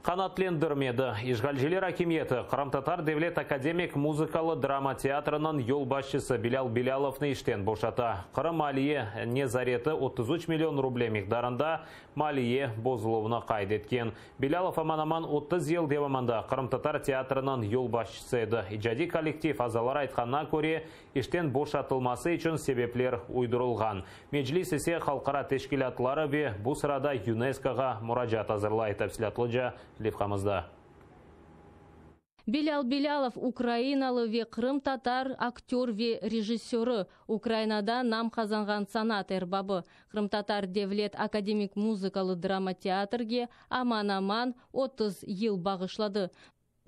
Qanaatlendirmedi. İşğalciler akimiyeti Qırımtatar devlet akademik muzıkalı-drama teatriniñ yolbaşçısı Bilâl Bilâlovnı işten boşata. Qırım maliye nezareti 33 million ruble miqdarında maliye bozuluvını qayd etken. Bilâlov aman-aman 30 yıl devamında qırımtatar teatriniñ yolbaşçısı edi. İcadiy kollektiv azaları aytqanına köre, işten boşatılması içün sebepler uydurılğan. Meclis ise halqara teşkilâtları ve bu sırada YUNESKOğa muracaat azırlay. Tafsilâtlıca levhamızda. Bilâl Bilâlov ukrainalı ve qırımtatar aktör ve rejissörı, Ukrainada nam qazanğan sanat erbabı. Qırımtatar devlet akademik muzıkalı-drama teatrge aman-aman 30 yıl bağışladı.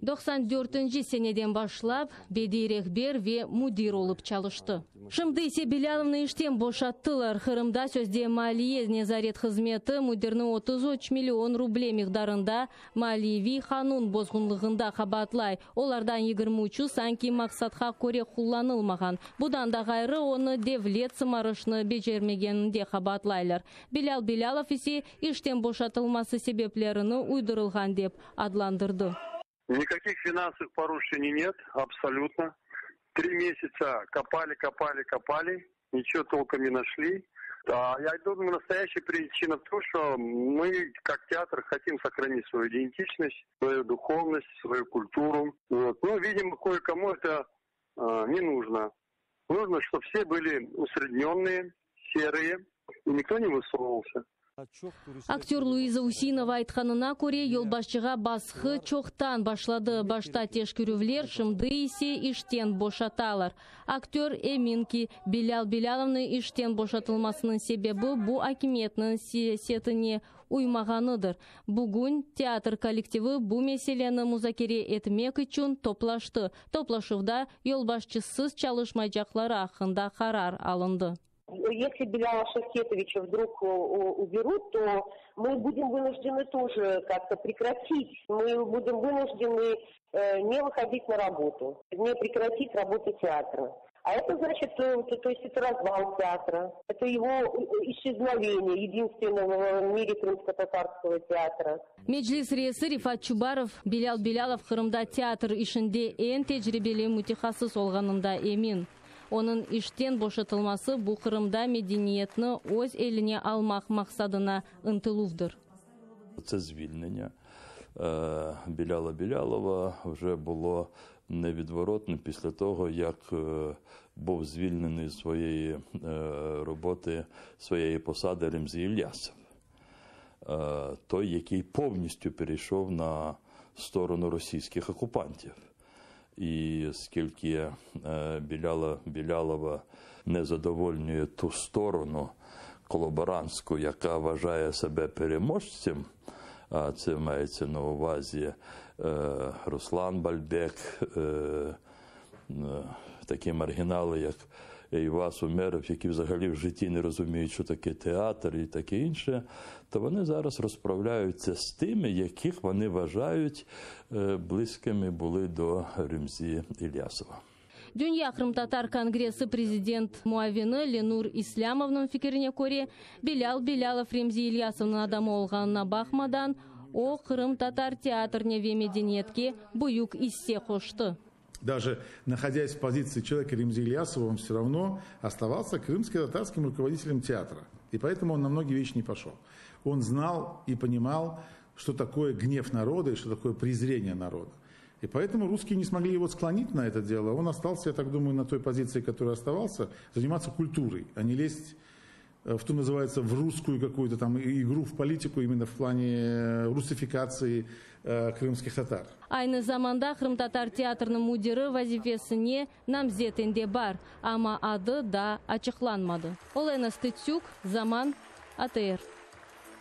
94-nci seneden başlap bediy rehber ve müdir olıp çalıştı. Şimdi ise Bilâlovnı işten boşattılar. Qırımda sözde maliye nezaret hızmeti müdirni 33 million ruble miqdarında maliyeviy qanun bozğunlığında qabaatlay. Olardan 23-ü sanki maqsatqa köre qullanılmağan. Bundan da ğayrı onı devlet sımarışnı becermegeninde qabaatlaylar. Bilâl Bilâlov ise işten boşatılması sebeplerini uydurılğan dep adlandırdı. Никаких финансовых порушений нет, абсолютно. 3 месяца копали, копали, копали, ничего толком не нашли. А я думаю, настоящая причина в том, что мы, как театр, хотим сохранить свою идентичность, свою духовность, свою культуру. Вот. Но, видимо, кое-кому это не нужно. Нужно, чтобы все были усредненные, серые, и никто не высовывался. Aktör Luiza Usinova aytqanına köre, yolbaşçığa basqı çoqtan başladı. Başta teşkerüvler, şimdi ise işten boşatalar. Aktör emin ki, Bilâl Bilâlovnıñ işten boşatılmasınıñ sebebi bu akimiyetniñ siyasetine uymağanıdır. Bugün teatr kollektivi bu meseleni muzakere etmek içün toplaştı. Toplaşuvda yolbaşçısız çalışmaycaqları aqqında qarar alındı. Если Беляла Шевкетовича вдруг уберут, то мы будем вынуждены тоже как-то прекратить. Мы будем вынуждены не выходить на работу, не прекратить работу театра. А это значит, то есть это развал театра, это его исчезновение единственного в мире крымско-татарского театра. Meclis reisi Refat Çubarov Bilâl Bilâlov Qırımda teatr işinde eñ tecribeli mütehassıs olğanında emin. Onıñ işten boşatılması bu Qırımda medeniyetni öz eline almaq maqsadına ıntıluvdır. Це звільнення Біляла Білялова вже було невідворотним після того, як був звільнений з своєї роботи, своєї посади Ремзі Ільясов. Той, який повністю перейшов на сторону російських окупантів. І оскільки Біляла Білялова не задовольнює ту сторону колаборантську, яка вважає себе переможцем, а це мається на увазі Руслан Бальбек, такі маргінали, як Івас Умеров, які взагалі в житті не розуміють, що таке театр і таке інше, то вони зараз розправляються з тими, яких вони вважають близькими були до Ремзі Ільясова. Dünya Qırımtatar Kongressi prezident muavini Lenur İslâmovnıñ fikrine köre, Bilâl Bilâlov Remzi İlyasovnıñ adamı olğanına baqmadan, o qırımtatar teatrine ve medeniyetke büyük isse qoştı. Даже находясь в позиции человека Ремзи Ильясова, он все равно оставался крымско-татарским руководителем театра. И поэтому он на многие вещи не пошел. Он знал и понимал, что такое гнев народа и что такое презрение народа. И поэтому русские не смогли его склонить на это дело. Он остался, я так думаю, на той позиции, которой оставался, заниматься культурой, а не лезть в то называется в русскую какую-то там игру в политику именно в плане русификации крымских татар. Aynı zamanda Qırımtatar teatriniñ müdiri vazifesine namzeti de bar, amma adı daa açıqlanmadı. Olena Stetsük, Zaman, ATR.